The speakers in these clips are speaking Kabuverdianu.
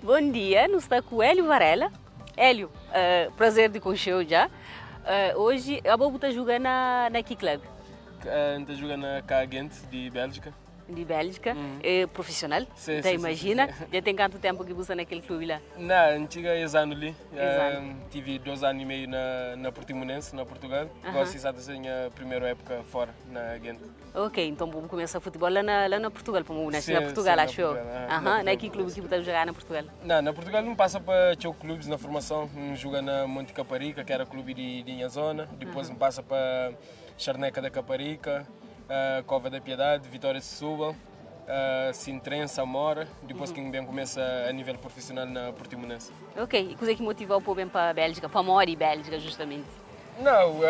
Bom dia, nu sta ku Hélio Varela. Hélio, uh, prazer di konxe-u dja. Uh, hoje, abo bu ta juga na, na ki club? N ta juga na KA Gent di Bélgika. Di Bélgika, mm. é profissional, Sim, ta sim, imagina. sim, sim. Dja ten kantu tempu ki bu sta na kel clube la? Não, N txiga es anu li. Es anu. Tive 2 anu e meio na, na Portimonense, na Portugal. Gosi sa ta ser nha primeru époka fora, na Gent. Ok, então bu começa futebol lá na, lá na Portugal, pamo bu nasce Sim, na Portugal, sim, na acho eu. Portugal, aham, na Aham, na Portugal ki clube ki bu ta jogar na Portugal? Não, na Portugal não passa para txeu clubes na formação. N juga na Monte Caparica, que era clube de, de minha zona. Depois uh passa para Charneca da Caparica, Cova da Piedade, Vitória de Setúbal, Sintrense, Amora. Depois que bem começa a nível profissional na Portimonense. Ok, e kuze ki motivau pa bu ben pa Bélgika, pamodi Bélgika justamente? Não,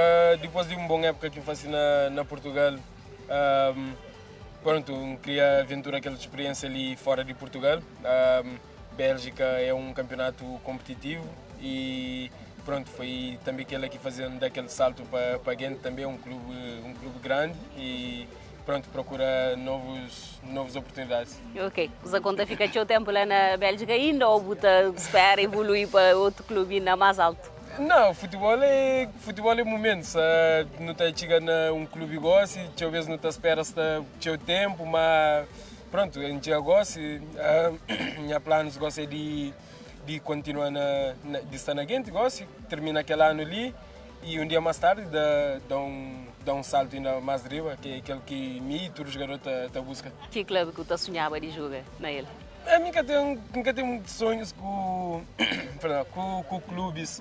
depois de uma boa época que eu faço na, na Portugal, um, pronto, eu queria aventurar aquela experiência ali fora de Portugal. Um, Bélgica é um campeonato competitivo e pronto, foi também aquele aqui fazendo daquele salto para para Gent, também é um clube grande e pronto, procura novos, novas oportunidades. Ok, bu konta fika txeu tempu lá na Bélgika ainda ou bu ta spera evoluir pa otu clube ainda mais alto? Não, futebol é momentos. Não está chegando na um clube gosta, talvez não está espera está seu tempo, mas pronto, a gente gosta, minha planos gosta de continuar na de estar na Gent, gosta, termina aquele ano ali e um dia mais tarde dá um salto ainda mais arriba, que é aquele que me e todos os garotos tá, tá busca. Ki clube ki bu ta sonhaba di juga na el? A mim nunca tenho, nunca tenho muitos sonhos com, perdão, com clubes.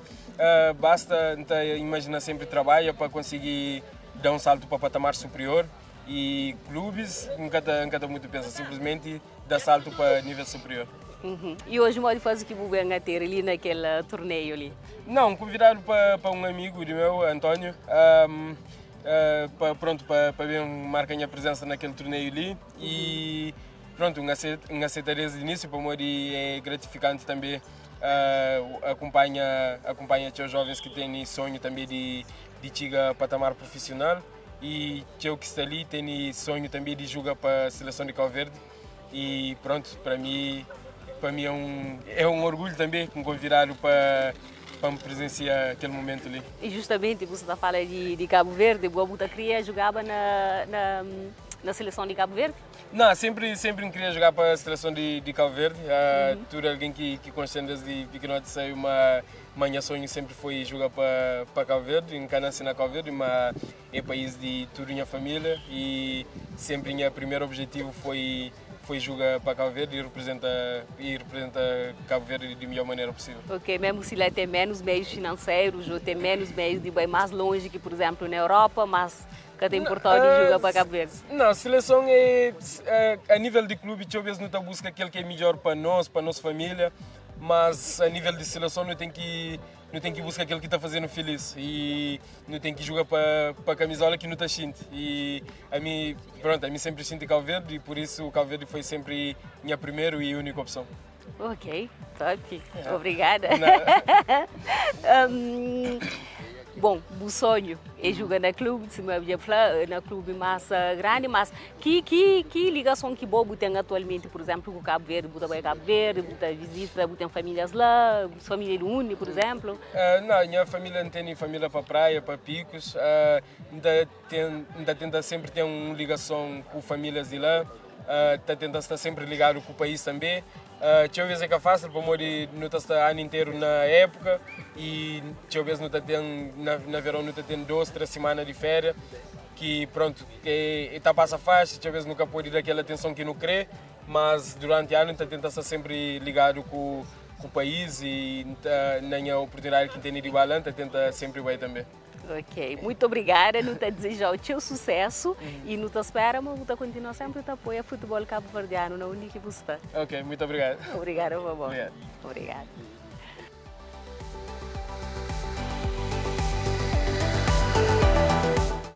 Basta então, imaginar sempre trabalha para conseguir dar um salto para patamar superior e clubes nunca tá, nunca tá muito pensa, simplesmente dar salto para nível superior. Uhum. E hoje pode fazer o que bu ben a ter ali naquele torneio ali? Não, convidado para, para um amigo de meu, António, para, pronto, para, para bem marcar a minha presença naquele torneio ali e pronto, um aceita desde o início, para mim é gratificante também acompanha os jovens que têm sonho também de chegar a patamar profissional e eu que está ali tem sonho também de jogar para a seleção de Cabo Verde e pronto, para mim é um orgulho também me convidar para me presenciar aquele momento ali. E justamente você está falando de Cabo Verde, bu ta queria jogava na seleção de Cabo Verde? Não, sempre queria jogar para a seleção de Cabo Verde. Tudo alguém que conhece desde pequeno sei uma minha sonho sempre foi jogar para Cabo Verde, nunca nasci na Cabo Verde, mas é país de toda a minha família e sempre meu primeiro objetivo foi jogar para Cabo Verde e representa Cabo Verde de melhor maneira possível. Ok, mesmo se lá tem menos meios financeiros ou tem menos meios de ir mais longe que, por exemplo, na Europa, mas que tem importado de jogar para Cabo Verde. Não, a seleção é a nível de clube, talvez não está busca aquele que é melhor para nós, para nossa família, mas a nível de seleção não tem que buscar aquele que está fazendo feliz e não tem que jogar para a camisola que não está sente. E a mim, pronto, a mim sempre sinto Cabo Verde e por isso o Cabo Verde foi sempre minha primeira e única opção. Ok, top. Obrigada. Bom, o sonho é jogar na clube, se me falar, na clube mais grande, mas que ligação que bu tem atualmente, por exemplo, com o Cabo Verde? Bu vai Cabo Verde, bu visita, bu tem famílias lá, família de Uni, por exemplo? Não, minha família não tem família para praia, para Picos. Ainda tenta sempre ter uma ligação com famílias de lá. Tá tenta estar sempre ligado com o país também. Deixa eu ver se é fácil para morrer não está ano inteiro na época e deixa eu ver se não está tendo na verão não está tendo 2, 3 semanas de férias que pronto que está passa fácil, deixa eu ver se nunca pode dar aquela atenção que não crê, mas durante o ano está tenta estar sempre ligado com o país e tá, na minha oportunidade que tem de balanta tenta sempre vai também. Ok, muito obrigada, nu ta desejar o teu sucesso e nu ta espera, mas nu ta continua sempre a apoiar futebol cabo-verdiano na onde que você está. Ok, muito obrigado. Obrigada, vovó. Obrigado. Obrigada.